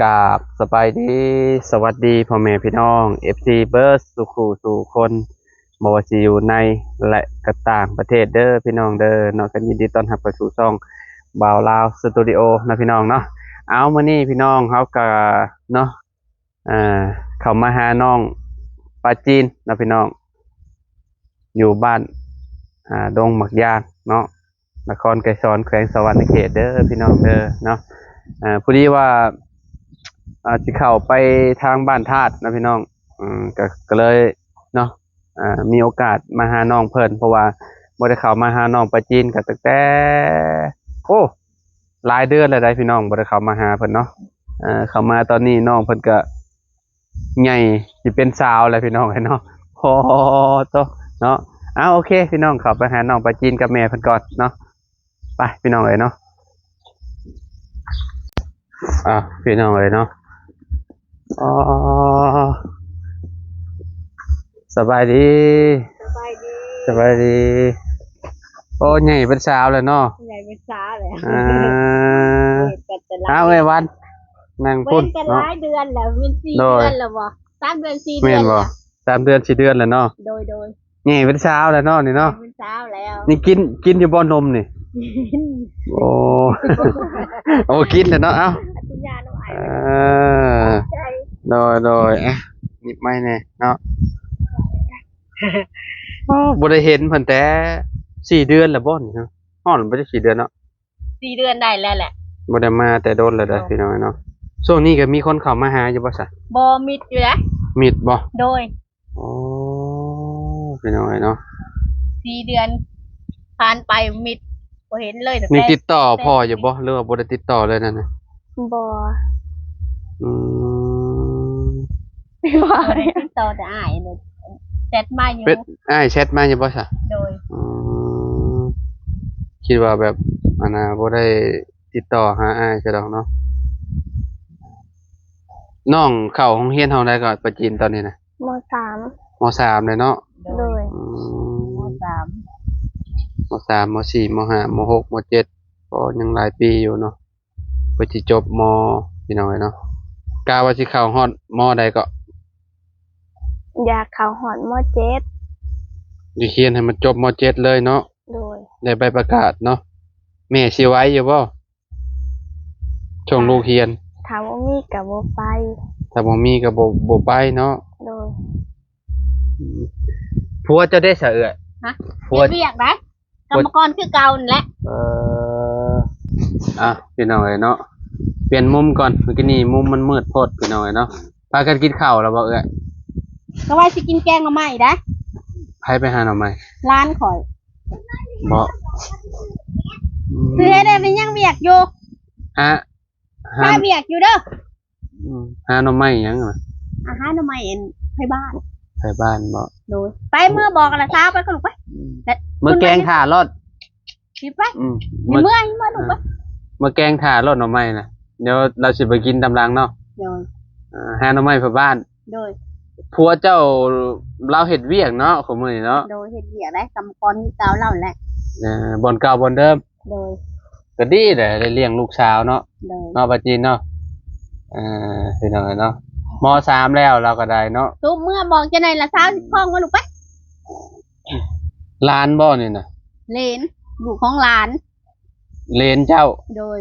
ກາບສະບາຍດີ ສະຫວັດດີພໍ່ແມ່ພີ່ນ້ອງ ເອັຟຊີ ເບິດສູ່ຄູ່ສູ່ຄົນ ບໍ່ວ່າຊິຢູ່ໃນ ແລະ ກໍຕ່າງປະເທດເດີພີ່ນ້ອງເດີເນາະ. ກໍຍິນດີຕ້ອນຮັບເຂົ້າສູ່ຊ່ອງບ່າວລາວສະຕູດິໂອເນາະພີ່ນ້ອງເນາະ. ເອົາ ມື້ນີ້ພີ່ນ້ອງເຮົາກໍເນາະ ອ່າ ເຂົ້າມາຫານ້ອງປາຈີນເນາະພີ່ນ້ອງ ຢູ່ບ້ານ ອ່າ ດົງໝາກຢາງເນາະ ນະຄອນໄກສອນ ແຂວງສະຫວັນນະເຂດເດີພີ່ນ້ອງເດີເນາະ. ອ່າ ພໍດີວ່າ ອ່າ ຊິເຂົ້າໄປທາງບ້ານທາດເນາະພີ່ນ້ອງ ເອີ ກໍ ກໍເລີຍເນາະ ອ່າ ມີໂອກາດມາຫານ້ອງເພິ່ນ ເພາະວ່າບໍ່ໄດ້ເຂົ້າມາຫານ້ອງປາຈີນກໍຕັ້ງແຕ່ ໂອ້ ຫຼາຍເດືອນແລ້ວໃດ໋ພີ່ນ້ອງ ບໍ່ໄດ້ເຂົ້າມາຫາເພິ່ນເນາະ. ເຂົ້າມາຕອນນີ້ນ້ອງເພິ່ນກໍໃຫຍ່ ຊິເປັນສາວແລ້ວພີ່ນ້ອງເອີຍເນາະ. ໂອ້ໂຕເນາະ. ເອົາ ໂອເຄພີ່ນ້ອງ ເຂົ້າໄປຫານ້ອງປາຈີນກັບແມ່ເພິ່ນກ່ອນເນາະ. ໄປພີ່ນ້ອງເອີຍເນາະ. ອ່າ ພີ່ນ້ອງເອີຍເນາະ. ອໍ ສະບາຍດີ ສະບາຍດີ ສະບາຍດີ. ໂອ້ ໃຫຍ່ເປັນສາວແລ້ວເນາະ ໃຫຍ່ເປັນສາວແລ້ວ. ອ່າ ເອີຍ ເປັນແຕ່ຫຼາຍ ເອົາ ເອີຍ ວັນ ນັ່ງພຸ້ນ ເປັນກັນເນາະ ຫຼາຍເດືອນແລ້ວ ແມ່ນສີ່ເດືອນແລ້ວບໍ່? ສາມເດືອນສີ່ເດືອນ ແມ່ນບໍ່? ສາມເດືອນສີ່ເດືອນແລ້ວເນາະ. ໂດຍ ໂດຍ. ນີ້ເປັນສາວແລ້ວເນາະນີ້ເນາະ. ເປັນສາວແລ້ວ. ນີ້ກິນ ກິນຢູ່ບໍ່ນົມນີ້? ໂອ້ ໂອ້ ກິນແລ້ວເນາະ. ເອົ້າ ກິນຢານຳໄອ. ເອີ ໂດຍ ໂດຍ. ອ່ະ ນິບໄມ້ແດ່ເນາະ. ໂອ້ ບໍ່ໄດ້ເຫັນເພິ່ນແຕ່ສີ່ເດືອນແລ້ວບໍ່ນີ້ເນາະ? ຮອດບໍ່ໄດ້ສີ່ເດືອນເນາະ. ສີ່ເດືອນໄດ້ແລ້ວແຫຼະ. ບໍ່ໄດ້ມາແຕ່ດົນແລ້ວເດ້ ໂດຍ ພີ່ນ້ອງເນາະ. ຊ່ວງນີ້ກໍມີຄົນເຂົ້າມາຫາຢູ່ບໍ່ຊະ? ບໍ່ ມິດຢູ່ເດ້. ມິດບໍ່? ໂດຍ. ໂອ້ ພີ່ນ້ອງເອີຍເນາະ ສີ່ເດືອນຜ່ານໄປມິດ ບໍ່ເຫັນເລີຍ. ຍັງຕິດຕໍ່ພໍ່ຢູ່ບໍ່ ຫຼືວ່າບໍ່ໄດ້ຕິດຕໍ່ເລີຍນັ້ນນະ? ບໍ່. ອືມ ບໍ່ໄດ້ຕິດຕໍ່ແຕ່ອ້າຍນີ້ ແຊັດມາຢູ່. ເປັນ ອ້າຍແຊັດມາຢູ່ບໍ່ຊະ? ໂດຍ. ອືມ ຄິດວ່າແບບ ອັນນ່າ ບໍ່ໄດ້ຕິດຕໍ່ຫາອ້າຍຊະດອກເນາະ. ນ້ອງເຂົ້າໂຮງຮຽນຫ້ອງໃດກໍປາຈີນຕອນນີ້ນະ? ມໍສາມ. ມໍສາມແລ້ວເນາະ? ໂດຍ. ອືມ ມໍສາມ ມໍສາມ ມໍສີ່ ມໍຫ້າ ມໍຫົກ ມໍເຈັດ ກໍຍັງຫຼາຍປີຢູ່ເນາະ ເພິ່ນຊິຈົບ ມໍ ພີ່ນ້ອງເອີຍເນາະ. ກະວ່າຊິເຂົ້າຮອດມໍໃດເກາະ? ຢາກເຂົ້າຮອດມໍເຈັດ. ຢາກຮຽນໃຫ້ມັນຈົບມໍເຈັດເລີຍເນາະ? ໂດຍ. ໄດ້ໃບປະກາດເນາະ. ແມ່ຊິໄຫວຢູ່ບໍ່ ສົ່ງລູກຮຽນ? ຖ້າບໍ່ມີກໍບໍ່ໄປ. ຖ້າບໍ່ມີກໍບໍ່ ບໍ່ໄປເນາະ? ໂດຍ. ອືມ ຜົວເຈົ້າເດ້ຊະເອື້ອຍ? ຮະ? ຜົວ ເຮັດວຽກໃດ໋ ກຳມະກອນຄືເກົ່ານັ້ນແຫຼະ. ເອີ ອ່ະ ພີ່ນ້ອງເອີຍເນາະ ປ່ຽນມຸມກ່ອນ ມື້ກີ້ນີ້ມຸມມັນມືດໂພດ ພີ່ນ້ອງເອີຍເນາະ. ພາກັນກິນເຂົ້າແລ້ວບໍ່ເອື້ອຍ? ກໍວ່າຊິກິນແກງໜໍ່ໄມ້ໄດ໋. ໃຜໄປຫາໜໍ່ໄມ້? ຫຼານຂ້ອຍ. ບໍ່ ອືມ ຊິເຮັດໃຫ້ມັນຍັງວຽກຢູ່. ຫາ ຫາ ຫາວຽກຢູ່ເດີ. ອືມ ຫາໜໍ່ໄມ້ຫຍັງນະ? ອາ ຫາໜໍ່ໄມ້ອັນ ໄຜບ້ານ. ໄຜບ້ານບໍ່? ໂດຍ. ໄປ ເມືອບອກລະສາວໄປກໍລູກໄປ. ອືມ ເມືອແກງຖ້າໂລດ. ຊິໄປ. ອືມ ເມືອ ເມືອລູກໄປ. ເມືອແກງຖ້າໂລດໜໍ່ໄມ້ນະ ດຽວລາວຊິໄປກິນຕາມຫຼັງເນາະ. ໂດຍ. ອ່າ ຫາໜໍ່ໄມ້ໄປບ້ານ. ໂດຍ. ຜົວເຈົ້າລາວເຮັດວຽກເນາະ ຂອງມື້ນີ້ເນາະ. ໂດຍ ເຮັດວຽກໄດ໋ ກຳມະກອນຄືເກົ່າລາວແຫຼະ. ເອີ ບ່ອນເກົ່າບ່ອນເດີມ. ໂດຍ. ກໍດີແຫຼະ ໄດ້ລ້ຽງລູກສາວເນາະ. ໂດຍ. ເນາະ ປ້າຈີນເນາະ. ເອີ ພີ່ນ້ອງເນາະ ມໍສາມແລ້ວລາວກໍໄດ້ເນາະ. ຕຸບເມືອບອກຈັ່ງໃດລະ ສາວຊິຄອງມາລູກໄປ. ຫຼານບໍ່ນີ້ນະ? ເຫຼນ ລູກຂອງຫຼານ. ເຫຼນເຈົ້າ. ໂດຍ.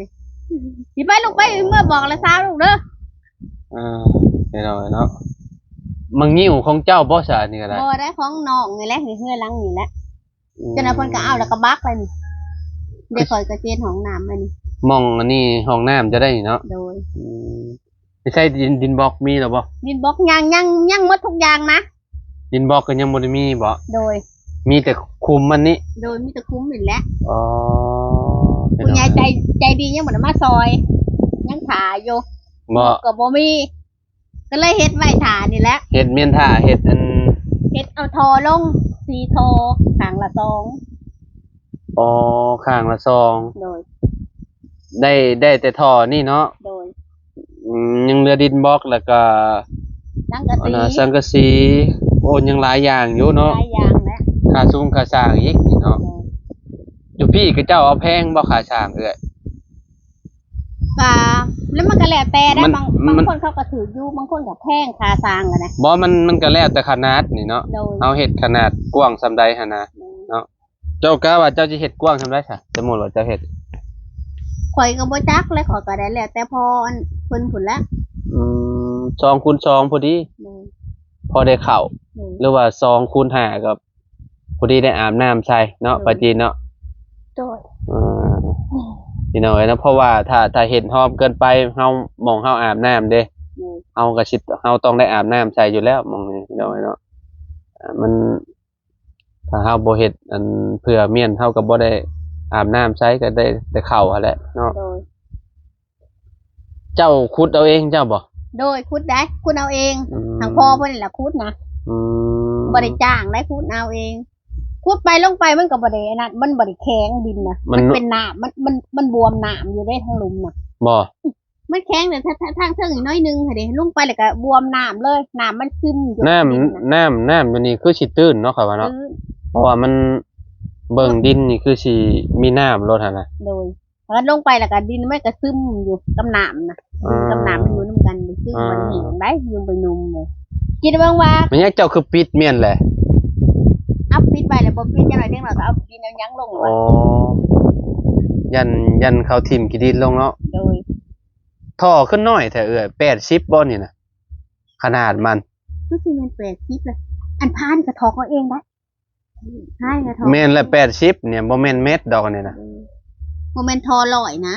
ຊິໄປລູກໄປ ເມືອບອກລະສາວລູກເດີ. ເອີ ພີ່ນ້ອງເນາະ ມັນງິ້ວຂອງເຈົ້າບໍ່ຊະ ອັນນີ້ກໍໄດ້? ບໍ່ໄດ້ ຂອງນ້ອງນີ້ແຫຼະ ເຮືອນຫຼັງນີ້ແຫຼະ. ອືມ ຈັ່ງນັ້ນເພິ່ນກໍເອົາແລ້ວກໍບັກໄປນີ້. ເດ້ ຂ້ອຍກໍເຮັດຫ້ອງນ້ຳໄວ້ນີ້. ໝ່ອງອັນນີ້ຫ້ອງນ້ຳຈະໄດ້ນີ້ເນາະ. ໂດຍ. ອືມ ໄປໃຊ້ດິນ ດິນບລັອກມີແລ້ວບໍ່? ດິນບລັອກຍັງ ຍັງ ຍັງໝົດທຸກຢ່າງນະ. ດິນບລັອກກໍຍັງບໍ່ໄດ້ມີບໍ່? ໂດຍ. ມີແຕ່ຂຸມມັນນີ້? ໂດຍ ມີແຕ່ຂຸມນີ້ແຫຼະ. ອໍ ຜູ້ໃຫຍ່ໃຈ ໃຈດີຍັງບໍ່ໄດ້ມາຊ່ອຍ ຍັງຖ້າຢູ່. ບໍ່ ໝົກກໍບໍ່ມີ ກໍເລີຍເຮັດໄວ້ຖ້ານີ້ແຫຼະ. ເຮັດແມ່ນຖ້າເຮັດອັນ ເຮັດເອົາທໍ່ລົງ ສີ່ທໍ່ ຂ້າງລະສອງ. ອໍ ຂ້າງລະສອງ. ໂດຍ. ໄດ້ ໄດ້ແຕ່ທໍ່ນີ້ເນາະ. ໂດຍ. ອືມ ຍັງເຫຼືອດິນບລັອກ ແລ້ວກໍສັງກະສີ ອັນນ່າ ສັງກະສີ. ໂອ້ ຍັງຫຼາຍຢ່າງຢູ່ເນາະ. ຫຼາຍຢ່າງແຫຼະ. ຄ່າຊຸງຄ່າສ້າງອີກນີ້ເນາະ. ໂດຍ. ຢູ່ພີ້ເຂົາເຈົ້າເອົາແພງບໍ່ຄ່າສ້າງເອື້ອຍ? ກະແລ ມັນກໍແລ້ວແຕ່ໄດ໋ ມັນ ບາງ ມັນ ບາງຄົນເຂົາກໍຖືກຢູ່ ບາງຄົນກໍແພງຄ່າສ້າງຫັ້ນນະ. ບໍ່ ມັນ ມັນກໍແລ້ວແຕ່ຂະໜາດນີ້ເນາະ ໂດຍ ເຮົາເຮັດຂະໜາດກວ້າງສ່ຳໃດຫັ້ນນະ ໂດຍ ເນາະ. ເຈົ້າກ່າວ່າເຈົ້າຊິເຮັດກວ້າງສ່ຳໃດຊະ? ສົມມຸດວ່າເຈົ້າເຮັດ ຂ້ອຍກໍບໍ່ຈັກແຫຼະ ຂ້ອຍກໍໄດ້ແລ້ວແຕ່ພໍອັນເພິ່ນພຸ້ນແຫຼະ. ອືມ ສອງຄູນສອງພໍດີ ໂດຍ ພໍໄດ້ເຂົ້າ ໂດຍ ຫຼືວ່າສອງຄູນຫ້າກໍພໍດີໄດ້ອາບນ້ຳໃສ່ເນາະ ໂດຍ ປາຈີນເນາະ ໂດຍ ເອີ ພີ່ນ້ອງເອີຍເນາະ ເພາະວ່າຖ້າ ຖ້າເຮັດຮອບເກີນໄປ ເຮົາ ໝ່ອງເຮົາອາບນ້ຳເດ້ ໂດຍ ເຮົາກໍຊິ ເຮົາຕ້ອງໄດ້ອາບນ້ຳໃສ່ຢູ່ແລ້ວ ໝ່ອງນີ້ ພີ່ນ້ອງເອີຍເນາະ ມັນ ຖ້າເຮົາບໍ່ເຮັດອັນເພື່ອມ້ຽນ ເຮົາກໍບໍ່ໄດ້ອາບນ້ຳໃສ່ ກໍໄດ້ແຕ່ເຂົ້າຫັ້ນແຫຼະເນາະ ໂດຍ. ເຈົ້າຂຸດເອົາເອງເຈົ້າບໍ່? ໂດຍ ຂຸດໄດ໋ ຂຸດເອົາເອງ ອືມ ທາງພໍ່ເພິ່ນນີ້ລະຂຸດນະ ອືມ ບໍ່ໄດ້ຈ້າງໄດ໋ ຂຸດເອົາເອງ ຂຸດໄປລົງໄປມັນກໍບໍ່ໄດ້ອັນນັ້ນ ມັນບໍ່ໄດ້ແຂງດິນນະ ມັນ ມັນເປັນນ້ຳ ມັນ ມັນ ມັນບວມນ້ຳຢູ່ເດ້ທາງລຸ່ມນະ ບໍ່ ມັນແຂງແຕ່ທາງ ທາງເທິງໜ້ອຍໜຶ່ງຫັ້ນເດ້ ລົງໄປແລ້ວກໍບວມນ້ຳເລີຍ ນ້ຳມັນຊຶມຢູ່ ນ້ຳ ດິນນະ ນ້ຳ ນ້ຳຢູ່ນີ້ຄືຊິຕື້ນເນາະ ຂ້ອຍວ່າເນາະ ຕື້ນ ເພາະວ່າມັນເບິ່ງດິນນີ້ຄືຊິມີນ້ຳໂລດຫັ້ນນະ ໂດຍ ຄັນລົງໄປແລ້ວກໍດິນມັນກໍຊຶມຢູ່ກັບນ້ຳນະ ຊຶມກັບນ້ຳ ມັນຢູ່ນຳກັນ ຊຶມ ອ່າ ບໍ່ໄດ້ແຫ້ງໃດ໋ ຢູ່ໄປນຸ່ມເລີຍ ຄິດເບິ່ງວ່າ ແມ່ນຫຍັງເຈົ້າຄືປິດມ້ຽນແຫຼະ? ເອົາປິດໄວ້ແລ້ວ ບໍ່ປິດ ຈັກໜ້ອຍເດັກນ້ອຍກໍເອົາຂີ້ດິນເອົາຫຍັງລົງ ອໍ ຢ້ານ ຢ້ານເຂົາຖິ້ມຂີ້ດິນລົງເນາະ ໂດຍ ທໍ່ຂຶ້ນໜ້ອຍແທ້ເອື້ອຍ ແປດສິບບໍ່ນີ້ນະ ຂະໜາດມັນ ຄືຊິແມ່ນແປດສິບລະ ອັນພານກະຖອກເອົາເອງໄດ໋ ພານກະຖອກ ແມ່ນລະ ແປດສິບນີ້ ບໍ່ແມ່ນແມັດດອກອັນນີ້ນະ ເອີ ບໍ່ແມ່ນທໍ່ຮ້ອຍນະ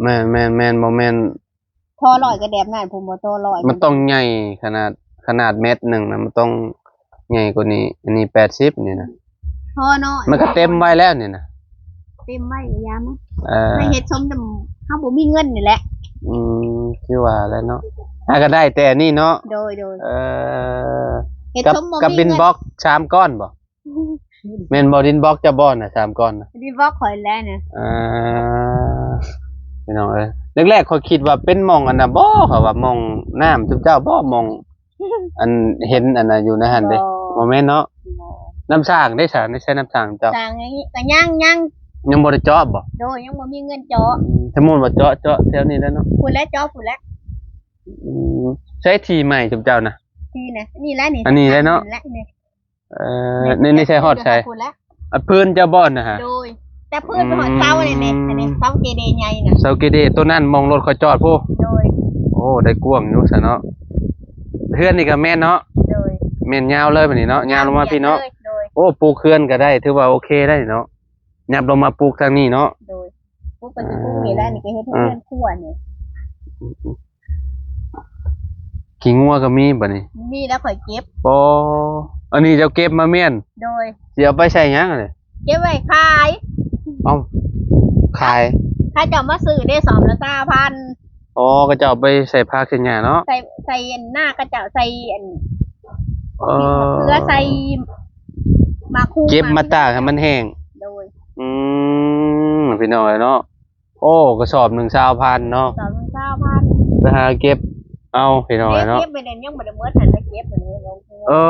ແມ່ນໆໆ ບໍ່ແມ່ນ ທໍ່ຮ້ອຍກໍແບບນັ້ນພຸ້ນບໍ່ ທໍ່ຮ້ອຍ ມັນຕ້ອງໃຫຍ່ຂະໜາດ ຂະໜາດແມັດໜຶ່ງນະ ມັນຕ້ອງ ໃຫຍ່ກວ່ານີ້ ອັນນີ້ແປດສິບນີ້ນະ ພໍເນາະ ມັນກໍເຕັມໄວ້ແລ້ວນີ້ນະ ເຕັມໄວ້ກໍຢ່າມັນ ເອີ ໃຫ້ເຮັດສົມນຳເຮົາບໍ່ມີເງິນນີ້ແຫຼະ ອືມ ຄືວ່າແຫຼະເນາະ ຫາກໍໄດ້ແຕ່ອັນນີ້ເນາະ ໂດຍໆ ເອີ ເຮັດ ກັບ ສົມບໍ່ມີເງິນ ກັບດິນບລັອກສາມກ້ອນບໍ່? ແມ່ນບໍ່ ດິນບລັອກເຈົ້າບໍ່ນະ ສາມກ້ອນນະ ດິນບລັອກຂ້ອຍແຫຼະນະ ອ່າ ພີ່ນ້ອງເອີຍ ແລກໆ ຂ້ອຍຄິດວ່າເປັນໝ່ອງອັນນະບໍ່ ຂ້ອຍວ່າໝ່ອງນ້ຳຊຸມເຈົ້າບໍ່ ໝ່ອງ ອັນເຫັນອັນນ່າຢູ່ໃນຫັ້ນເດ້ ບໍ່ ບໍ່ແມ່ນເນາະ ບໍ່ ນ້ຳສ້າງເດ້ຊະ ໃນໃຊ້ນ້ຳສ້າງເຈົ້າ ສ້າງຫຍັງ ກໍຍັງ ຍັງ ຍັງບໍ່ໄດ້ເຈາະບໍ່? ໂດຍ ຍັງບໍ່ມີເງິນເຈາະ ອືມ ສົມມຸດວ່າເຈາະ ເຈາະແຖວນີ້ແຫຼະເນາະ ພຸ້ນແຫຼະ ເຈາະພຸ້ນແຫຼະ ອືມ ໃຊ້ທີ່ໃໝ່ຊຸມເຈົ້ານະ ທີ່ນະ ນີ້ແຫຼະນີ້ ອັນນີ້ແຫຼະເນາະ ນີ້ແຫຼະນີ້ ເອີ ນີ້ ນີ້ໃຊ້ຮອດໃສ ພຸ້ນແຫຼະ ອ່ະ ພື້ນເຈົ້າບ່ອນນະຫະ ໂດຍ ແຕ່ພື້ນໄປຮອດເສົານີ້ ອືມ ອັນນີ້ເສົາເກເດໃຫຍ່ນະ ເສົາເກເດໂຕນັ້ນ ໝ່ອງລົດເຂົາຈອດພຸ້ນ ໂດຍ ໂອ້ ໄດ້ກວ້າງຢູ່ຊະເນາະ ເຮືອນນີ້ກໍແມ່ນເນາະ ໂດຍ ແມ່ນຍາວເລີຍບັດນີ້ເນາະ ຍາວລົງມາພີ້ເນາະ ໂດຍ ໂອ້ ປູກເຮືອນກໍໄດ້ ຖືວ່າໂອເຄໄດ໋ເນາະ ຫຍັບລົງມາປູກທາງນີ້ເນາະ ໂດຍ ປູກໄປຊິປູກນີ້ແຫຼະ ອ່າ ນີ້ກໍເຮັດເຮືອນຄົວນີ້ ອືມ ຂີ້ງົວກໍມີບັດນີ້ ມີແລ້ວຂ້ອຍເກັບ ອໍ ອັນນີ້ເຈົ້າເກັບມາມ້ຽນ ໂດຍ ຊິເອົາໄປໃສ່ຫຍັງອັນນີ້ ເກັບໄວ້ຂາຍ ເອົ້າ ຂາຍ ເຂົາເຈົ້າມາຊື້ເດ້ ສອບລະຊາວພັນ ອໍ ເຂົາເຈົ້າເອົາໄປໃສ່ຜັກໃສ່ຫຍ້າເນາະ ໃສ່ ໃສ່ອັນນາ ເຂົາເຈົ້າໃສ່ອັນ ເອີ ເພື່ອໃສ່ໝາກຫຸ່ງ ເກັບມາຕາກໃຫ້ມັນແຫ້ງ ໂດຍ ອືມ ພີ່ນ້ອງເອີຍເນາະ ໂອ້ ກະສອບໜຶ່ງຊາວພັນເນາະ ກະສອບໜຶ່ງຊາວພັນ ໄປຫາເກັບເອົາພີ່ນ້ອງເອີຍເນາະ ເກັບໄປນັ້ນຍັງບໍ່ໄດ້ໝົດຫັ້ນນະ ເກັບໄປນີ້ ເອີ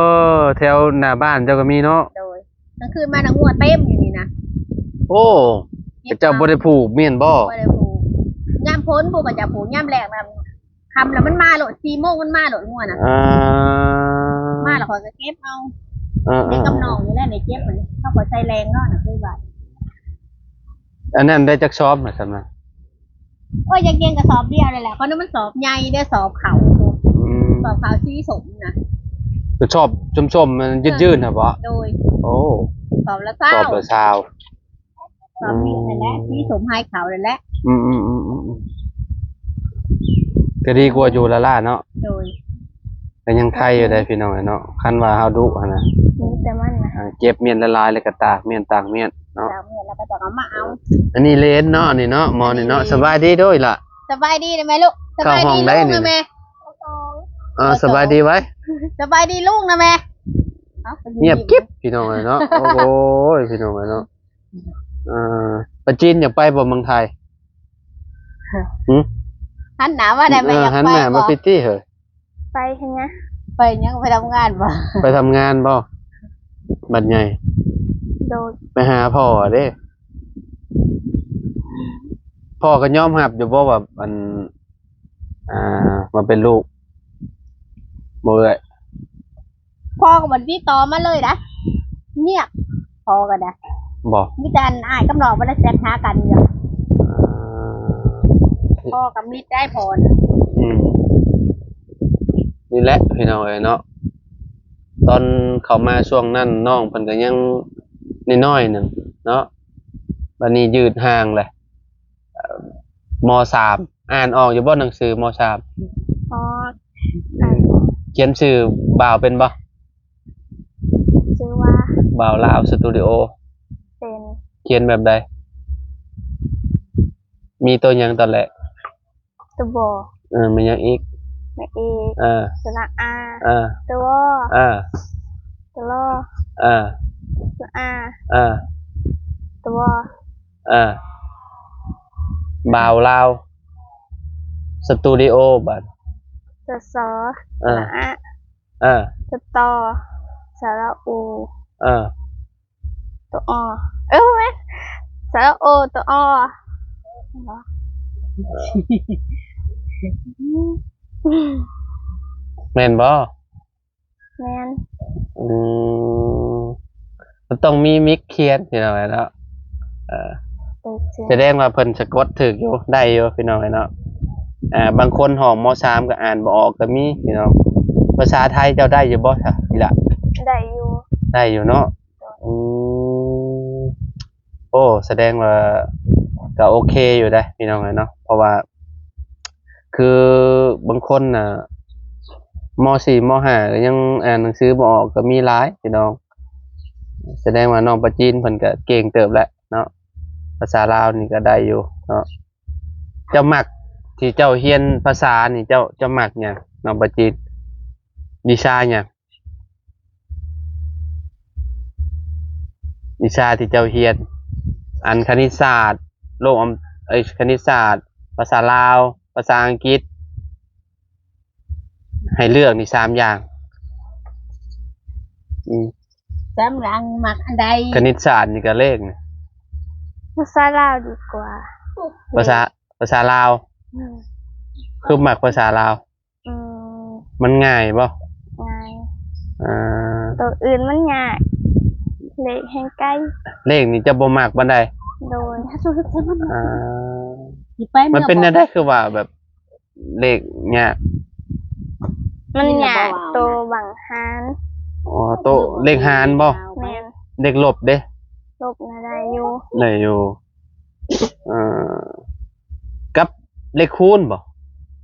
ແຖວໜ້າບ້ານເຈົ້າກໍມີເນາະ ໂດຍ ກາງຄືນມານະງົວເຕັມຢູ່ນີ້ນະ ໂອ້ ເຂົາເຈົ້າບໍ່ໄດ້ຜູກແມ່ນບໍ່ ບໍ່ໄດ້ຜູກ ຍາມຝົນພຸ້ນເຂົາເຈົ້າຜູກ ຍາມແລ້ງນະ ຄ່ຳແລ້ວມັນມາໂລດ ສີ່ໂມງມັນມາໂລດງົວນະ ອ່າ ມາແລ້ວຂ້ອຍກໍເກັບເອົາ ອ່າໆ ເກັບກັບນ້ອງນີ້ແຫຼະ ໄດ້ເກັບ ເຮົາກໍໃສ່ແລງເນາະ ນະຄືວ່າ ອັນນັ້ນໄດ້ຈັກສອບນະ ສ່ຳນັ້ນ ໂອ້ຍ ຢາກກ່ຽງກະສອບດຽວນັ້ນແຫຼະ ເພາະນັ້ນມັນສອບໃຫຍ່ເດ້ ສອບເຂົ້າ ອືມ ສອບເຂົ້າສີສົ້ມນະ ກະສອບສົ້ມໆ ມັນຍືດໆ ຫັ້ນບໍ ໂດຍ ໂອ້ ສອບລະຊາວ ສອບລະຊາວ ຕອນນີ້ຫັ້ນແຫຼະ ອືມ ສີສົ້ມຫາຍຂາວນັ້ນແຫຼະ ອືມໆ ກໍດີກວ່າຢູ່ລ້າໆ ເນາະ ໂດຍ ກໍຍັງໄຄຢູ່ໄດ໋ພີ່ນ້ອງເນາະ ຄັນວ່າເຮົາດຸຫັ້ນນະ ມີແຕ່ມັນນະ ອ່າ ເກັບມ້ຽນຫຼາຍໆ ແລ້ວກໍຕາກມ້ຽນ ຕາກມ້ຽນເນາະ ຕາກມ້ຽນແລ້ວກໍຈະເອົາມາເອົາ ອັນນີ້ເລນເນາະ ອັນນີ້ເນາະ ໝໍນີ້ເນາະ ສະບາຍດີເດີ້ອີ່ຫຼ້າ ສະບາຍດີໄດ້ແມ່ລູກ ສະບາຍດີລຸງນະແມ່ ເອີ ສະບາຍດີໄວ້ ສະບາຍດີລຸງນະແມ່ ງຽບກິບ ພີ່ນ້ອງເອີຍເນາະ ໂອ້ຍ ພີ່ນ້ອງເອີຍເນາະ ອ່າ ປາຈີນຢາກໄປບໍ່ເມືອງໄທ ຫື ຫັນໜ້າມາໄດ້ແມ່ ເອີ ຢາກໄປ ຫັນໜ້າມາ ບໍ່ ໄປຕິເຮີ້ຍ ໄປເຮັດຫຍັງ ໄປຫຍັງ ໄປທຳງານບໍ່ ໄປທຳງານບໍ່ ບັດໃຫຍ່ ໂດຍ ໄປຫາພໍ່ເດ້ ພໍ່ກໍຍອມຮັບຢູ່ບໍ່ວ່າ ອັນ ອ່າ ມາເປັນລູກບໍ່ເອື້ອຍ? ພໍ່ກໍບໍ່ຕິດຕໍ່ມາເລີຍນະ ງຽບ ພໍ່ກໍໄດ້ ບໍ່ ມີແຕ່ອັນອ້າຍກັບນ້ອງບໍ່ໄດ້ແຊັດຫາກັນຢູ່ ອ່າ ພໍ່ກໍມິດໄດ້ພໍ່ນະ ອືມ ນີ້ແຫຼະພີ່ນ້ອງເອີຍເນາະ ຕອນເຂົ້າມາຊ່ວງນັ້ນນ້ອງເພິ່ນກໍຍັງນ້ອຍໆໜຶ່ງເນາະ ບັດນີ້ຍືດຫ່າງແຫຼະ ມ.ສາມ ອ່ານອອກຢູ່ບໍ່ໜັງສື ມ.ສາມ? ອອກ ອ່ານອອກ ຂຽນຊື່ບ່າວເປັນບໍ່? ຊື່ວ່າ ບ່າວລາວສະຕູດິໂອ ເປັນ ຂຽນແບບໃດ? ມີຕົວຫຍັງຕອນແລກ? ຕົວ ບ. ເອີ ມີຫຍັງອີກ? ແມ່ນອີກ ເອີ ສະຫຼະ ອາ ເອີ ຕົວ ວ ເອີ ຕົວ ລ ເອີ ສະຫຼະ ອາ ເອີ ຕົວ ວ ເອີ ບ່າວລາວສະຕູດິໂອ ບາດ ສ ສ ເອີ ສະຫຼະ ອະ ເອີ ສະຕໍ ສະຫຼະ ອູ ເອີ ຕົວ ອ ເອີ ບໍ່ແມ່ນ ສະຫຼະ ໂອ ຕົວ ອ ແມ່ນບໍ່? ແມ່ນ ອືມ ມັນຕ້ອງມີມິກຂຽນພີ່ນ້ອງເອີຍເນາະ ເອີ ໂອເຄ ສະແດງວ່າເພິ່ນສະກົດຖືກຢູ່ ໄດ້ຢູ່ພີ່ນ້ອງເອີຍເນາະ ອ່າ ບາງຄົນຮອດ ມ.ສາມ ກໍອ່ານບໍ່ອອກກໍມີພີ່ນ້ອງ ພາສາໄທເຈົ້າໄດ້ຢູ່ບໍ່ຊະ ອີ່ຫຼ້າ? ໄດ້ຢູ່ ໄດ້ຢູ່ເນາະ ອືມ ໂອ້ ສະແດງວ່າກໍໂອເຄຢູ່ເດ້ພີ່ນ້ອງເອີຍເນາະ ເພາະວ່າ ຄືບາງຄົນນະ ມ.ສີ່ ມ.ຫ້າ ກໍຍັງອ່ານໜັງສືບໍ່ອອກກໍມີຫຼາຍພີ່ນ້ອງ ສະແດງວ່ານ້ອງປາຈີນເພິ່ນກໍເກັ່ງເຕີບແຫຼະເນາະ ພາສາລາວນີ້ກໍໄດ້ຢູ່ເນາະ ເຈົ້າມັກທີ່ເຈົ້າຮຽນພາສານີ້ ເຈົ້າ ເຈົ້າມັກຫຍັງ ນ້ອງປາຈີນ? ວິຊາຫຍັງ? ວິຊາທີ່ເຈົ້າຮຽນ ອັນຄະນິດສາດ ໂລກອຳ ເອີຍ ຄະນິດສາດ ພາສາລາວ ພາສາອັງກິດ ໃຫ້ເລືອກນີ້ສາມຢ່າງ ອືມ ສາມຢ່າງມັກອັນໃດ? ຄະນິດສາດນີ້ກໍເລກນີ້ ພາສາລາວດີກວ່າ ພາສາ ພາສາລາວ ອືມ ຄືມັກພາສາລາວ? ອືມ ມັນງ່າຍບໍ່? ງ່າຍ ອ່າ ໂຕອື່ນມັນຍາກ ເລກແຮ່ງໄກ ເລກນີ້ເຈົ້າບໍ່ມັກປານໃດ? ໂດຍ ອ່າ ມັນເປັນແນວໃດຄືວ່າແບບເລກຍາກ? ມັນຍາກໂຕບັງຫານ ອໍ ໂຕເລກຫານບໍ່? ແມ່ນ ເລກລົບເດ້? ລົບນະໄດ້ຢູ່ ໄດ້ຢູ່ ເອີ ກັບເລກຄູນບໍ່?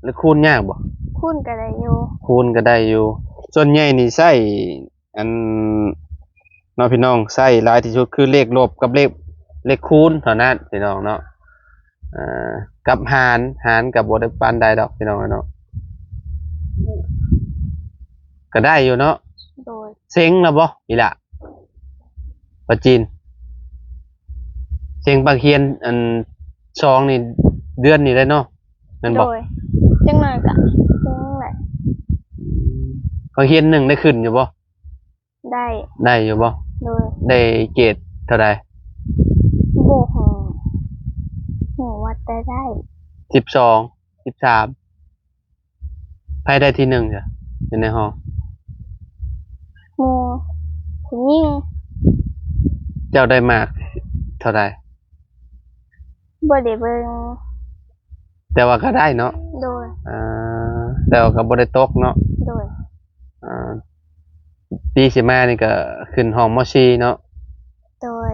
ເລກຄູນຍາກບໍ່? ຄູນກໍໄດ້ຢູ່ ຄູນກໍໄດ້ຢູ່ ສ່ວນໃຫຍ່ນີ້ໃຊ້ ອັນ ເນາະພີ່ນ້ອງ ໃຊ້ຫຼາຍທີ່ສຸດຄືເລກລົບກັບເລກ ເລກຄູນເທົ່ານັ້ນພີ່ນ້ອງເນາະ ເອີ ກັບຫານ ຫານກໍບໍ່ໄດ້ປານໃດດອກພີ່ນ້ອງເນາະ ກໍໄດ້ຢູ່ເນາະ ໂດຍ ເສັງແລ້ວບໍ່ອີ່ຫຼ້າ? ປາຈີນ ເສັງພາກຮຽນອັນສອງນີ້ ເດືອນນີ້ໄດ້ເນາະ ແມ່ນບໍ່? ໂດຍ ຈັກໜ້ອຍກໍເສັງແຫຼະ ພາກຮຽນໜຶ່ງໄດ້ຂຶ້ນຢູ່ບໍ່? ໄດ້ ໄດ້ຢູ່ບໍ່? ໂດຍ ໄດ້ເກຣດເທົ່າໃດ? ບໍ່ຮູ້ ຮູ້ວ່າແຕ່ໄດ້ ສິບສອງ ສິບສາມ ໃຜໄດ້ທີໜຶ່ງຊະ ຢູ່ໃນຫ້ອງ? ໝູ່ຜູ້ຍິງ ເຈົ້າໄດ້ມາກເທົ່າໃດ? ບໍ່ໄດ້ເບິ່ງ ແຕ່ວ່າກໍໄດ້ເນາະ ໂດຍ ອ່າ ແຕ່ວ່າກໍບໍ່ໄດ້ຕົກເນາະ ໂດຍ ອ່າ ປີຊິມານີ້ກໍຂຶ້ນຫ້ອງ ມ.ສີ່ ເນາະ ໂດຍ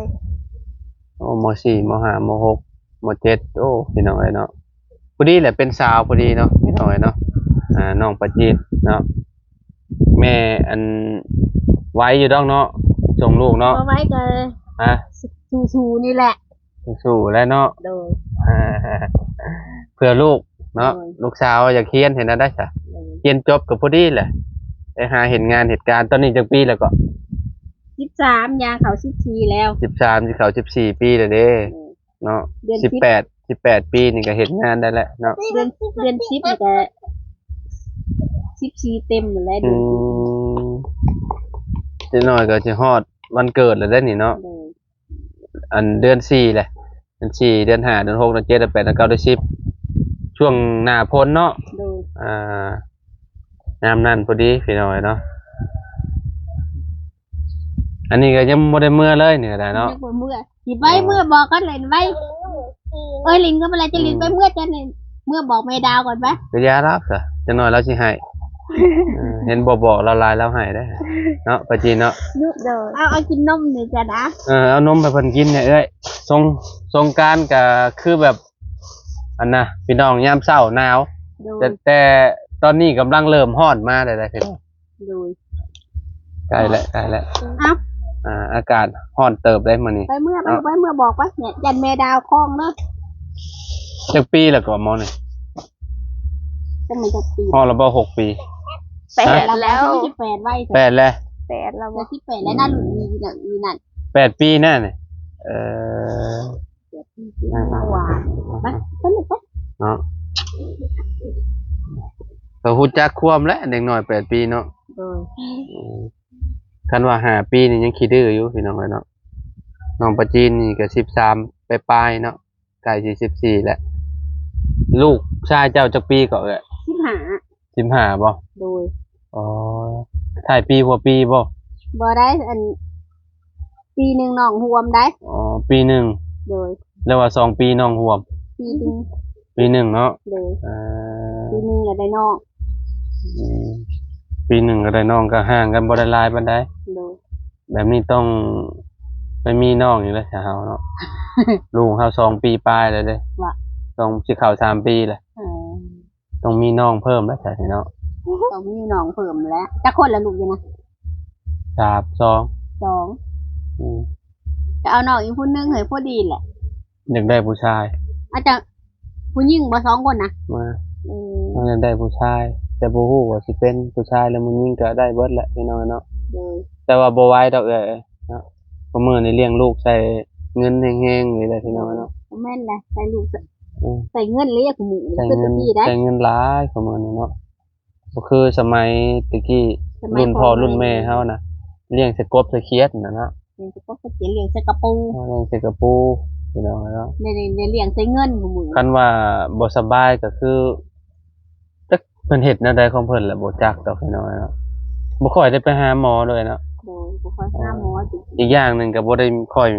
ໂອ້ ມ.ສີ່ ມ.ຫ້າ ມ.ຫົກ ມ.ເຈັດ ໂອ້ ພີ່ນ້ອງເອີຍເນາະ ພໍດີແຫຼະ ເປັນສາວພໍດີເນາະ ພີ່ນ້ອງເອີຍເນາະ ອ່າ ນ້ອງປາຈີນເນາະ ແມ່ ອັນ ໄວຢູ່ດອກເນາະ ສົ່ງລູກເນາະ ບໍ່ໄວກໍ ຮະ ສູ້ໆນີ້ແຫຼະ ສູ້ໆແຫຼະເນາະ ໂດຍ ເພື່ອລູກເນາະ ໂດຍ ລູກສາວຢາກຮຽນເຮັດແນວໃດຊະ ໂດຍ ຮຽນຈົບກໍພໍດີແຫຼະ ໄປຫາເຮັດງານເຮັດການ ຕອນນີ້ຈັກປີແລ້ວເກາະ? ສິບສາມ ຍ່າງເຂົ້າສິບສີ່ແລ້ວ ສິບສາມ ຊິເຂົ້າສິບສີ່ປີແລ້ວເດ້ ໂດຍ ເນາະ ເດືອນສິບ ສິບແປດ ສິບແປດປີນີ້ກໍເຮັດງານໄດ້ແລ້ວເນາະ ເດືອນ ເດືອນສິບນີ້ກໍສິບສີ່ເຕັມແລ້ວ ອືມ ເດືອນສິບ ຈັກໜ້ອຍກໍຊິຮອດວັນເກີດແລ້ວເດ້ນີ້ເນາະ ໂດຍ ອັນເດືອນສີ່ແຫຼະ ເດືອນສີ່ ເດືອນຫ້າ ເດືອນຫົກ ເດືອນເຈັດ ເດືອນແປດ ເດືອນເກົ້າ ເດືອນສິບ ຊ່ວງໜ້າຝົນເນາະ ໂດຍ ອ່າ ຍາມນັ້ນພໍດີພີ່ນ້ອງເອີຍເນາະ. ອັນນີ້ກໍຍັງບໍ່ໄດ້ເມືອເລີຍນີ້ກໍໄດ້ເນາະ ຍັງບໍ່ເມືອ ຊິໄປ ເອີ ເມືອບອກກ່ອນເລີຍໄປ ເອີຍ ຫຼິ້ນກັນໄປແລ້ວ ຈະຫຼິ້ນໄປ ອືມ ເມືອ ຈະເມືອບອກແມ່ດາວກ່ອນໄປ ກໍຢ່າລາວຊະ ຈັກໜ້ອຍລາວຊິໄຫ້ ເອີ ເຫັນບໍ່ບອກລາວຫຼາຍລາວໄຫ້ເດ້ເນາະ ປາຈີນເນາະ ໂດຍ ເອົາ ເອົາກິນນົມນີ້ຈ້ະນະ ເອີ ເອົານົມໃຫ້ເພິ່ນກິນແດ່ເອື້ອຍ ສົງ ສົງການກໍຄືແບບ ອັນນະ ພີ່ນ້ອງ ຍາມເຊົ້າໜາວ ໂດຍ ແຕ່ ແຕ່ຕອນນີ້ກຳລັງເລີ່ມຮ້ອນມາແລ້ວເດ້ພີ່ນ້ອງ ໂດຍ ໃກ້ແລ້ວ ໃກ້ແລ້ວ ເອົ້າ ອ່າ ອາກາດຮ້ອນເຕີບເດ້ມື້ນີ້ ໄປເມືອ ໄປ ເນາະ ໄປເມືອບອກໄປ ຢ້ານແມ່ດາວຄອງເດີ ຈັກປີແລ້ວກໍໝໍນີ້ ຈັກແມ່ນຈັກປີ ຮອດແລ້ວບໍ່ ຫົກປີ ແປດແລ້ວ ຮະ ແປດໄວ້ ແປດແລ້ວ ແປດແລ້ວບໍ່ ສິບແປດແລ້ວນະ ລຸ້ນນີ້ນະ ອີ່ນັ້ນ ແປດປີນະນີ້ ເອີ ໄປ ໄປລູກໄປ ເນາະ ກໍຮູ້ຈັກຄວາມແຫຼະ ເດັກນ້ອຍແປດປີເນາະ ໂດຍ ເອີ ຄັນວ່າຫ້າປີນີ້ຍັງຂີ້ດື້ຢູ່ພີ່ນ້ອງເອີຍເນາະ ນ້ອງປາຈີນນີ້ກໍສິບສາມປາຍໆເນາະ ໃກ້ຊິສິບສີ່ແລ້ວ ລູກຊາຍເຈົ້າຈັກປີກໍເອື້ອຍ ສິບຫ້າ ສິບຫ້າບໍ່ ໂດຍ ອໍ ທ້າຍປີຫົວປີບໍ່ ບໍ່ໄດ້ ອັນ ປີໜຶ່ງນ້ອງຮ່ວມໄດ໋ ອໍ ປີໜຶ່ງ ໂດຍ ແລ້ວວ່າສອງປີນ້ອງຮ່ວມ ປີໜຶ່ງ ປີໜຶ່ງເນາະ ໂດຍ ເອີ ປີໜຶ່ງກໍໄດ້ນ້ອງ ອືມ ປີໜຶ່ງກໍໄດ້ນ້ອງ ກໍຫ່າງກັນບໍ່ໄດ້ຫຼາຍປານໃດ ໂດຍ ແບບນີ້ຕ້ອງໄປມີນ້ອງອີກແລ້ວຊະເຮົາເນາະ ລູກເຮົາສອງປີປາຍແລ້ວເດ້ ວ່າ ຕ້ອງຊິເຂົ້າສາມປີແລ້ວ ເອີ ຕ້ອງມີນ້ອງເພີ່ມແລ້ວຊະນີ້ເນາະ ຕ້ອງມີນ້ອງເພີ່ມແລ້ວ ຈັກຄົນລະລູກຢູ່ນະ ສາມ ສອງ ສອງ ອືມ ກໍເອົານ້ອງອີກຜູ້ໜຶ່ງໃຫ້ພໍດີແຫຼະ ຢາກໄດ້ຜູ້ຊາຍ ອາດຈະຜູ້ຍິງບໍ່ ສອງຄົນນະ ມາ ອືມ ເຮົາຢາກໄດ້ຜູ້ຊາຍ ແຕ່ບໍ່ຮູ້ວ່າຊິເປັນຜູ້ຊາຍ ຫຼື ຜູ້ຍິງກໍໄດ້ເບິດແຫຼະພີ່ນ້ອງເນາະ ໂດຍ ແຕ່ວ່າບໍ່ໄຫວດອກເອື້ອຍເນາະ ເພາະມື້ນີ້ລ້ຽງລູກໃສ່ເງິນແຮງໆນີ້ແຫຼະພີ່ນ້ອງເນາະ ແມ່ນແຫຼະ ໃສ່ລູກ ອືມ ໃສ່ເງິນເລີຍ ໃຊ້ເງິນ ໃຊ້ເງິນຫຼາຍກວ່າມື້ນີ້ເນາະ ບໍ່ຄືສະໄໝແຕ່ກີ້ ສະໄໝພໍ່ລຸ້ນພໍ່ລຸ້ນແມ່ເຮົານະ ລ້ຽງໃສ່ກົບໃສ່ຂຽດນະເນາະ ລ້ຽງໃສ່ກົບໃສ່ຂຽດ ລ້ຽງໃສ່ກະປູ ລ້ຽງໃສ່ກະປູ ພີ່ນ້ອງເນາະ ໄດ້ ໄດ້ລ້ຽງໃສ່ເງິນ ຄັນວ່າບໍ່ສະບາຍກໍຄື ຈັກເພິ່ນເຮັດແນວໃດຂອງເພິ່ນແຫຼະ ບໍ່ຈັກດອກພີ່ນ້ອງເນາະ ບໍ່ຄ່ອຍໄດ້ໄປຫາໝໍເລີຍເນາະ ໂດຍ ບໍ່ຄ່ອຍຫາໝໍ ເອີ ອີກຢ່າງໜຶ່ງກໍບໍ່ໄດ້ຄ່ອຍ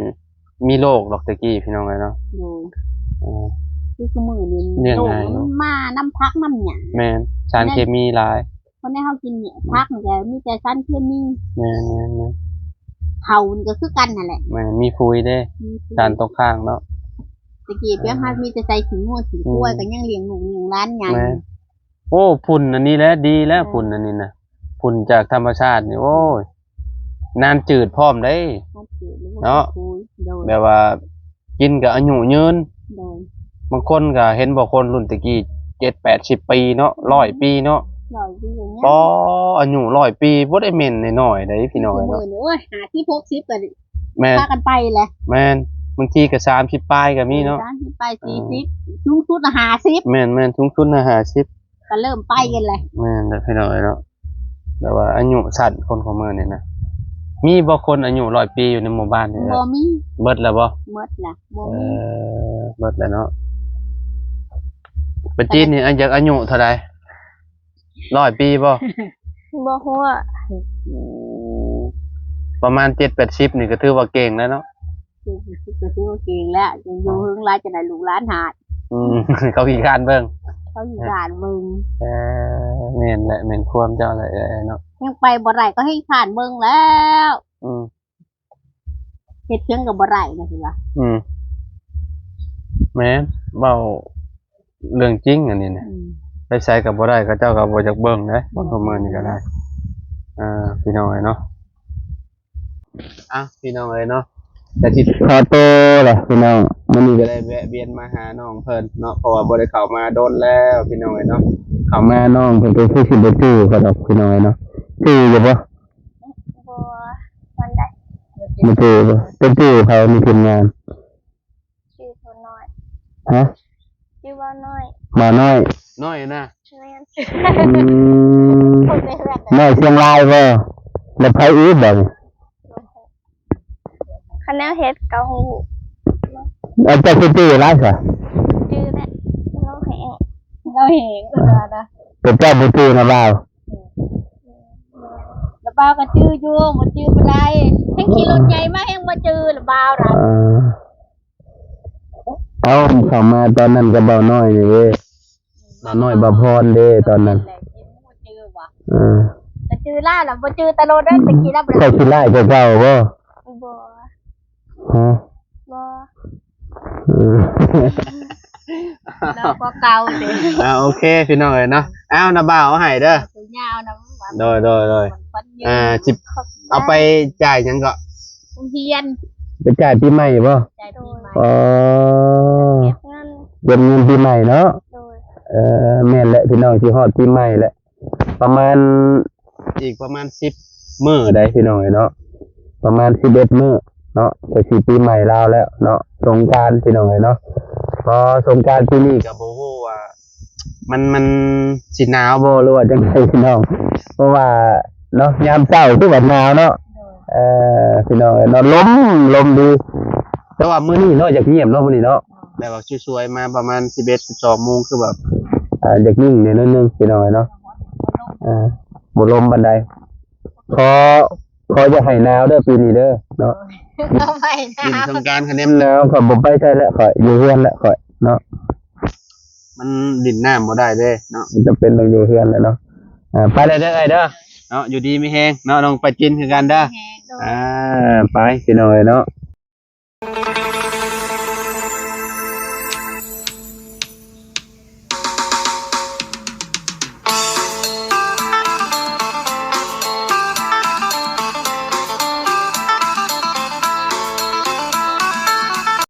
ມີໂລກດອກແຕ່ກີ້ພີ່ນ້ອງເອີຍເນາະ ໂດຍ ເອີ ຄືຊຸມື້ນີ້ ລ້ຽງງ່າຍ ໂລກມັນມານຳຜັກນຳຫຍັງ ແມ່ນ ສານເຄມີຫຼາຍ ເພາະໃນເຮົາກິນຜັກນີ້ກໍມີແຕ່ສານເຄມີ ແມ່ນໆໆ ເຂົ້ານີ້ກໍຄືກັນຫັ້ນແຫຼະ ແມ່ນ ມີຝຸ່ນເດ້ ມີຝຸ່ນ ສານຕົກຄ້າງເນາະ ແຕ່ກີ້ພຽງເຮົາມີແຕ່ໃສ່ຂີ້ງົວຂີ້ຄວາຍ ອືມ ກໍຍັງລ້ຽງລູກລ້ຽງຫຼານໃຫຍ່ ແມ່ນ ໂອ້ ຝຸ່ນອັນນີ້ແຫຼະ ດີແລ້ວ ເອີ ຝຸ່ນອັນນີ້ນະ ຝຸ່ນຈາກທຳມະຊາດນີ້ ໂອ້ຍ ນ້ຳຈືດພ້ອມເດ້ ນ້ຳຈືດ ເນາະ ໂດຍ ແບບວ່າກິນກໍອາຍຸຍືນ ໂດຍ ບາງຄົນກໍເຫັນບໍ່ ຄົນລຸ້ນແຕ່ກີ້ ເຈັດແປດສິບປີເນາະ ຮ້ອຍປີເນາະ ຮ້ອຍປີກໍຍັງ ປໍ ອາຍຸຮ້ອຍປີບໍ່ໄດ້ແມ່ນນ້ອຍໆເດ້ພີ່ນ້ອງເນາະ ມື້ນີ້ ໂອ້ຍ ຫ້າສິບ ຫົກສິບກໍ ແມ່ນ ພາກັນໄປແຫຼະ ແມ່ນ ບາງທີກໍສາມສິບປາຍກໍມີເນາະ ເອີ ສາມສິບປາຍ ສີ່ສິບ ສູງສຸດນະຫ້າສິບ ແມ່ນໆ ສູງສຸດນະຫ້າສິບ ກໍເລີ່ມໄປກັນແຫຼະ ແມ່ນແຫຼະພີ່ນ້ອງເອີຍເນາະ ແບບວ່າອາຍຸສັ້ນຄົນຂອງມື້ນີ້ນະ ມີບໍ່ຄົນອາຍຸຮ້ອຍປີຢູ່ໃນໝູ່ບ້ານນີ້? ບໍ່ມີ ເບິດແລ້ວບໍ່? ເບິດລະ ບໍ່ມີ ເອີ ເບິດແລ້ວເນາະ ປາຈີນນີ້ ອາ ຢາກອາຍຸເທົ່າໃດ? ຮ້ອຍປີບໍ່? ບໍ່ຮູ້ ອືມ ປະມານເຈັດແປດສິບນີ້ກໍຖືວ່າເກັ່ງແລ້ວເນາະ ເຈັດແປດສິບກໍຖືວ່າເກັ່ງແລ້ວ ຍັງຢູ່ເຫິງຫຼາຍຈະໄດ້ລູກຫຼານຫາຍ ອືມ ເຂົາຂີ້ຄ້ານເບິ່ງ ເຂົາຂີ້ຄ້ານເບິ່ງ ເອີ ແມ່ນແຫຼະ ແມ່ນຄວາມເຈົ້າແຫຼະເອື້ອຍເນາະ ຍັງໄປບໍ່ໄດ້ ເຂົາຂີ້ຄ້ານເບິ່ງແລ້ວ ອືມ ເຮັດຫຍັງກໍບໍ່ໄດ້ນະ ຄືວ່າ ອືມ ແມ່ນ ເວົ້າເລື່ອງຈິງອັນນີ້ນະ ອືມ ໄປໃສກໍບໍ່ໄດ້ ເຂົາເຈົ້າກໍບໍ່ຢາກເບິ່ງເດ້ ຄົນທຸກມື້ນີ້ກໍໄດ້ ອ່າ ພີ່ນ້ອງເອີຍເນາະ ອ່ະ ພີ່ນ້ອງເອີຍເນາະ ກໍຊິຂໍໂຕລະພີ່ນ້ອງ ມື້ນີ້ກໍໄດ້ແວະວຽນມາຫານ້ອງເພິ່ນເນາະ ເພາະວ່າບໍ່ໄດ້ເຂົ້າມາດົນແລ້ວ ພີ່ນ້ອງເອີຍເນາະ ເຂົ້າມານ້ອງເພິ່ນກໍຄືຊິບໍ່ຈື່ຂ້ອຍດອກ ພີ່ນ້ອງເອີຍເນາະ ຈື່ຢູ່ບໍ່? ບໍ່ປານໃດ ບໍ່ຈື່ບໍ່? ເປັນຈື່ໃຜໃນທີມງານ? ຊື່ບ່າວນ້ອຍ ຮະ? ຊື່ບ່າວນ້ອຍ ບ່າວນ້ອຍ ນ້ອຍນະ ແມ່ນ ອືມ ຄົນໃນເຮືອນ ນ້ອຍຊຽງລາຍບໍ່? ແລ້ວໃຜອີກບາດນີ້? ຄັນແນວເຮັດກໍຮູ້ ເອົາ ເຈົ້າຄືຈື່ຫຼາຍຊະ? ຈື່ແຫຼະ ລາວແຮງ ລາວແຮງ ເພິ່ນວ່ານະ. ພວກເຈົ້າບໍ່ຈື່ນະບ່າວ? ລະບ່າວກໍຈື່ຢູ່ ບໍ່ຈື່ບໍ່ໄດ້ ແຮງຂີ່ລົດໃຫຍ່ມາແຮງບໍ່ຈື່ລະບ່າວນະ. ເອີ ເອົ້າ ເຂົ້າມາຕອນນັ້ນກໍເບົານ້ອຍນີ້ເດ້ ເບົານ້ອຍ ເບົາພອນເດ້ຕອນນັ້ນ. ແມ່ນແຫຼະ ບໍ່ຈື່ຫວາ? ເອີ ກໍຈື່ລາວລະ ບໍ່ຈື່ຕະໂລດເດ້ ແຕ່ກີ້ລາວບໍ່ໄດ້ ເຈົ້າຂີ້ລ້າຍກວ່າເກົ່າບໍ່? ບໍ່. ຮະ? ບໍ່. ເອີ ລາວກໍເກົ່າເດ້. ອ່າ ໂອເຄ ພີ່ນ້ອງເອີຍເນາະ. ເອົາ ນະບ່າວເອົາໃຫ້ເດີ ເອົາໂຕຍາວນຳ. ໂດຍ ໂດຍ ໂດຍ. ອ່າ ຊິເອົາໄປຈ່າຍຫຍັງເກາະ? ໂຮງຮຽນ. ໄປຈ່າຍປີໃໝ່ບໍ່? ຈ່າຍປີໃໝ່. ອໍ ເກັບເງິນ ເກັບເງິນປີໃໝ່ເນາະ. ໂດຍ. ເອີ ແມ່ນແຫຼະ ພີ່ນ້ອງ ຊິຮອດປີໃໝ່ແຫຼະ ປະມານ ອີກປະມານສິບມື້ໃດ໋ ພີ່ນ້ອງເອີຍເນາະ ປະມານສິບເອັດມື້ເນາະ ກໍຊິປີໃໝ່ລາວແລ້ວເນາະ ສົງການ ພີ່ນ້ອງເອີຍເນາະ. ເພາະສົງການປີນີ້ກໍບໍ່ຮູ້ວ່າ ມັນ ມັນຊິໜາວບໍ່ ຫຼືວ່າຈັ່ງໃດ ພີ່ນ້ອງ ເພາະວ່າເນາະ ຍາມເຊົ້າຄືວ່າໜາວເນາະ. ໂດຍ. ເອີ ພີ່ນ້ອງເອີຍເນາະ ລົມ ລົມດີ ແຕ່ວ່າມື້ນີ້ເນາະ ຢາກງຽບເນາະ ມື້ນີ້ເນາະ ແບບວ່າສວຍໆ ມາປະມານສິບເອັດ ສິບສອງໂມງ ຄືແບບ ອ່າ ຢາກນິ່ງແດ່ໜ້ອຍໜຶ່ງ ພີ່ນ້ອງເອີຍເນາະ. ອ່າ ບໍ່ລົມປານໃດ ຂໍ ຂໍຢ່າໃຫ້ໜາວເດີ ປີນີ້ເດີເນາະ. ບໍ່ໃຫ້ໜາວ ຫຼິ້ນສົງການຄະແນນໜາວ ຂ້ອຍບໍ່ໄປໃສແລ້ວ ຂ້ອຍຢູ່ເຮືອນແລ້ວ ຂ້ອຍເນາະ. ມັນຫຼິ້ນນ້ຳບໍ່ໄດ້ເດ້ເນາະ ມັນຈຳເປັນຕ້ອງຢູ່ເຮືອນແຫຼະເນາະ. ອ່າ ໄປແລ້ວເດີອ້າຍເດີເນາະ ຢູ່ດີມີແຮງເນາະ ນ້ອງປາຈິນຄືກັນເດີ. ອ່າ ໄປ ພີ່ນ້ອງເອີຍເນາະ.